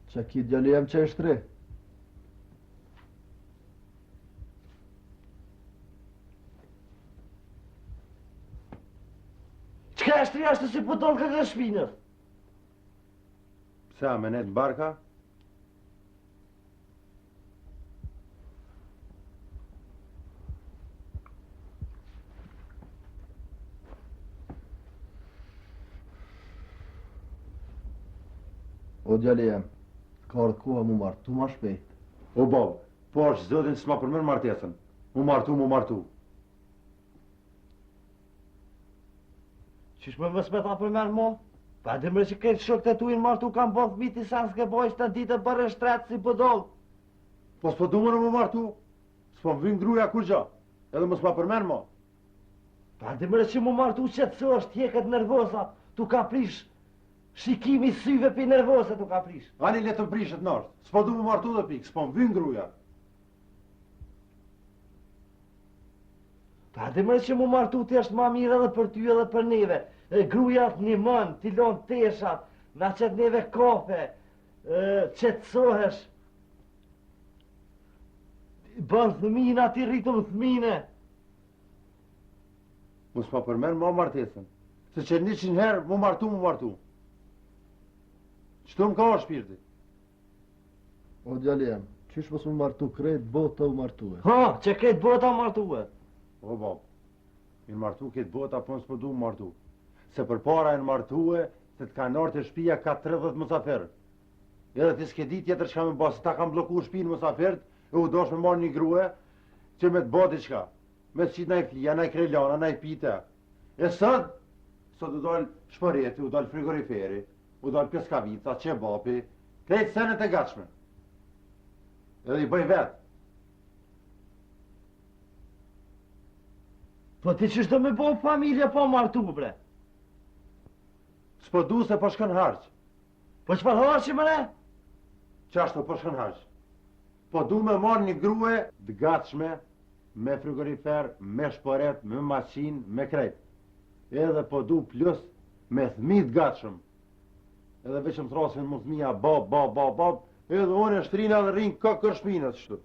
Që ki djali jem që e shtri? Çka e shtri ashtu si budall kokër shpinës? Pse, a me nejtë në barka? O djali jem, ka ardhë koha mu martu ma shpejt. O babë, pash zotin s'ma përmen martesën. Mu martu, mu martu. Qysh më mos me ta përmen mo? Pa di more që krejt shokët e tu janë martu kanë bo fëmijë ti sen s'ke bo ishte ditë e bërë shtret si budall. Po s'po du more mu martu, s'po më vyn gruja kurgjo, edhe mos ma përmen mo. Pa di more që mu martu qetësohesh, t'heket nervoza, tu ka prish shikimi syve pi nervoze tu ka prish. Ani le të më prishet nështë, s'po du mu martu dhe pikë, s'po më vyn gruja. Pa di more që mu martu ti është ma mirë edhe për ty edhe për neve. E, gruja të nimon, t'i lon teshat, na qet neve kafe, e, qetësohesh. Bën thëmina, ti rritëm thëmine. Mos ma përmen ma martesën. Se që njëqind herë mu martu, mu martu. Qëtu më ka o shpirti? O djali jem, qysh mos mu martu krejt bota u martue. Ha, që krejt bota u martue. O bab, janë martu krejt bota, po unë s'po du mu martu. Se përpara janë martue, se të kanë ardhë te shpia ka 30 musafir. Edhe ti s'ke di tjetër çka me ba, se ta kanë blloku shpinë musafirët, e u dasht me marrë një grue, që me të bo diçka. Me të qitë naj flija, naj krelana, naj pite. E sot, sot u dal shporeti, u dal frigoriferi, U dal pljeskavica, qebapi, krejt senet e gatshme. Edhe i bëj vetë. Po ti qysh do me bo familje pa martu, bre? S'po du se po shkon harq. Po çfarë harqi, bre? Qashtu po shkon harq. Po du me marrë një grue të gatshme, me frigorifer, me shporet, me maqinë, me krejt. Edhe po du plus me thmi të gatshëm. Edhe veç më thrasin mu thmija bab, bab, bab, bab, edhe unë e shtrina dhe rrinë kokër shpinës qështu.